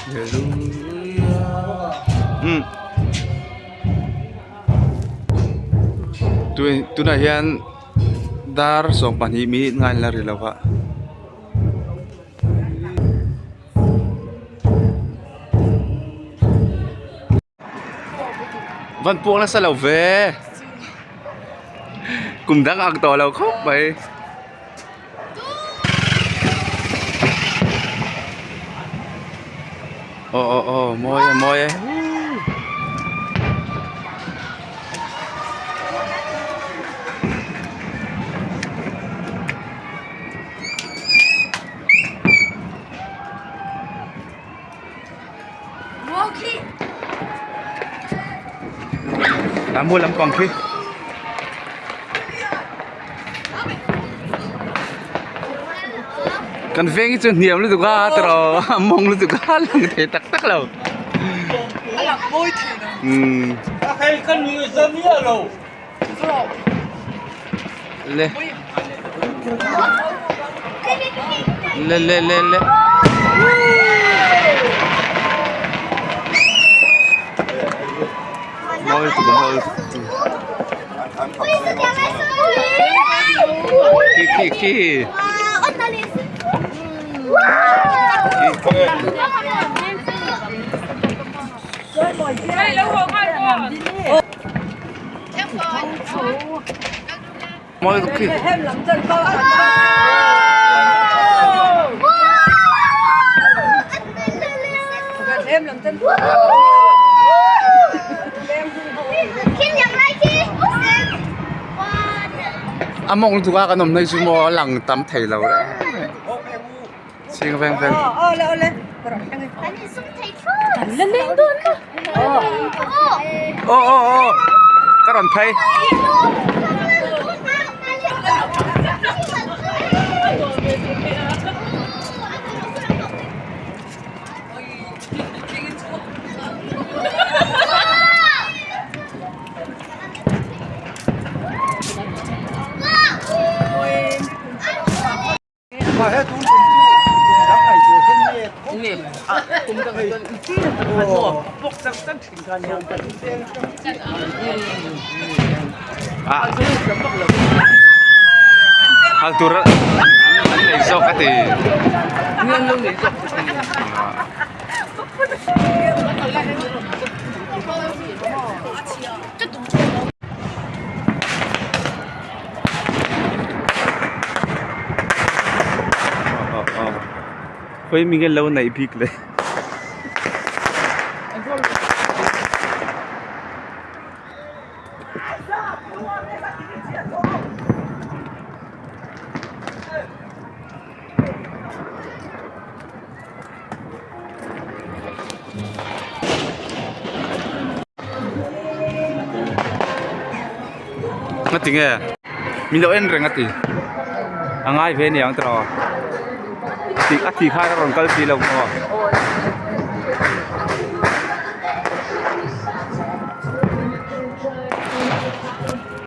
Umm tunah hian dar 12 minute ngai la ri lo va. Van puak nasa lo ve kum dang ang tawh lo khawp mai. Aw aw aw mawi e mawi e. Lam bul lampang khi Kan veng hi chu hniam lutuk a tiraw a mawng lutuk a lang thei tak tak lo. A lang mawi thei lo. Umm. Le. Le le le le. Mawi tuk mawi tuk. Khi khi khi. Mawi tuk khi. A mawng lutuk a kan awm hnai chu maw a lang tam thei lo reng reng. Chhing veng veng. Aw aw aw ka rawn phei. Hal tur an nei zawk a ti. Khawi mi nge lo neih bik le. Ngati nge min lo en reng a ti a ngai ve aniang tawh a ti khan a rawn kal si lo maw.